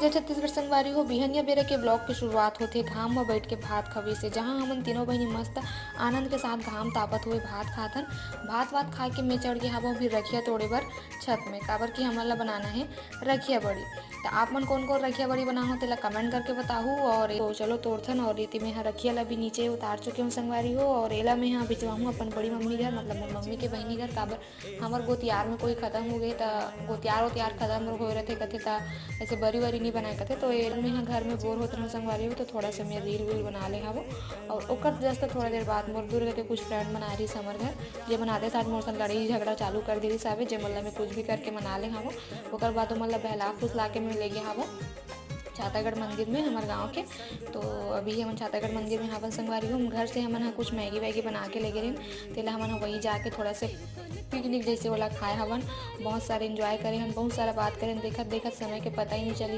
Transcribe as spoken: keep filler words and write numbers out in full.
जय छत्तीसगढ़ संगवारी हो, बिहनिया बेरा के vlog के शुरुआत होथे घाम म बैठ के भात खवे से, जहां हमन तीनों बहिनी मस्त आनंद के साथ घाम तापत हुए भात खात हन। भात वात खा के मैं चढ़ गे हवं फिर रखिया तोड़े बर छत में, काबर कि हमन ला बनाना है रखिया बड़ी। त आप मन कौन कौन रखिया बड़ी बनाहो तेला comment करके बताहू। और तो चलो तोड़थन, और एती मैं ह रखिया ला भी नीचे उतार चुके हूँ संगवारी हो, और एला मैं ह भिजवाहूँ अपन बड़ी मम्मी घर, मतलब मोर मम्मी के बहिनी घर, काबर हमर गोतियार में कोई खत्म हो गए त गोतियार ओतियार खत्म होए रथे कथे त ऐसे बरी वरी नहीं बनाए कथे। तो ये मैं ह घर में बोर होत रहूँ संगवारी हो, तो थोड़ा सा मैं reel वील बना ले हवो। और ओकर just थोड़ा देर बाद मोर दुर्गा के कुछ friend मन आ रही हमर घर, जे मन आते साथ मोर संग लड़ाई झगड़ा चालू कर दे रही साबे, जे मन ला मैं कुछ भी करके मना ले हवो। ओकर बाद ओमन ला बहला फुसला के मैं ले गे हवो छातागढ़ मंदिर में हमर गांव के। तो अभी हमन छातागढ़ मंदिर में हावन संगवारी हो। हम घर से हमन ह कुछ मैगी वैगी बना के लेगे रहिन, तेला हमन ह वही जाके थोड़ा से पिकनिक जैसे वाला खाए हवन। बहुत सारे एंजॉय करे हन, बहुत सारा बात करेन, देखत देखत समय के पता ही नहीं चलिस।